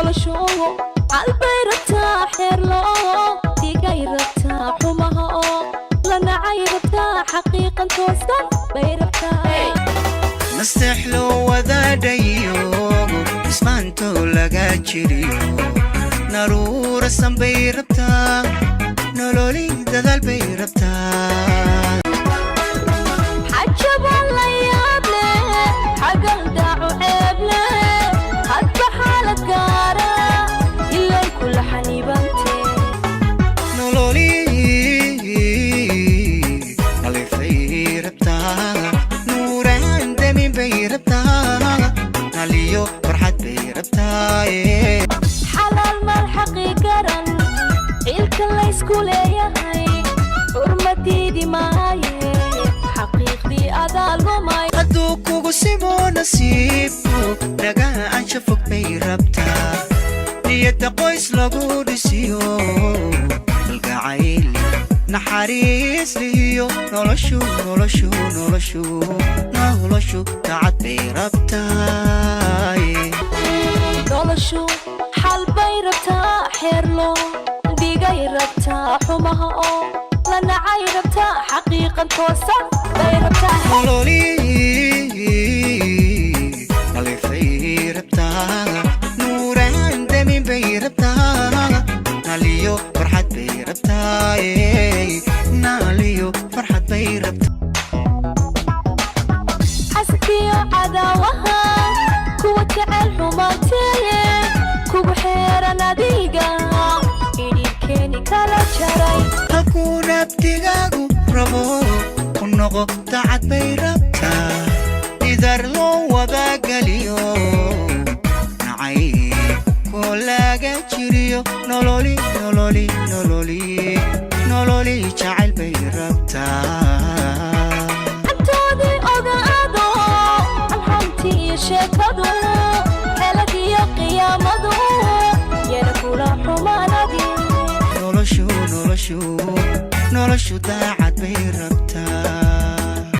Noloshu xal bay rabtaa, xeer loo dhigay rabtaa, xumaha oo la nacay rabtaa, xaqiiqan toosan bay rabtaa. Nasteex loo wadaadhayo, ismaantoo laga jiriyo, naruurasan bay rabtaa, nololi dadaal bay rabtaa. Xajabaan la yaab leh, xagal daacu ceeb leh, hadba xaalad gaara ilay kula xanibantee. Nololi nalifay rabtaa, nuuraan damin bay rabtaa, naliyo farxad bay rabtaa. Xalaal maal xaqii garan, ciilka laysku leeyahay xurmadiidi maaye, xaqiiqdii adaa lumay. Hadduu kugu simo nasiibku, nagaa ansha fog bay rabtaa, niyadda qoys lagu dhisiyo, kalgacayl naxariis lihiyo, noloshu noloshu noloshu noloshu tacad bay rabtaa. Noloshu xal bay rabtaa, xeer loo dhigay rabtaa, xumaha oo la nacay rabtaa, xaqiiqan toosan bay rabtaa. Nololi nalifay rabtaa, nuuraan damin bay rabtaa, naliyo farxad bay rabtaa, naliyo farxad bay rabtaa. Xasadkiyo cadaawaha, kuwa jecel xumaantee kugu xeeran, adiga idhiirkeeni kala jaray. Halkuu nabdigaagu rabo ku noqo, dacad bay rabtaa, idar loo wadaagaliyo, nacay koo laga jiriyo, nololi nololi nololi nololi jacayl bay rabtaa. Xantoodii ogaado, xanxantii iyo sheekadu, xeeladiyo qiyaamadu yana kula xumaanadii. Noloshu noloshu noloshu daacad bay rabtaa.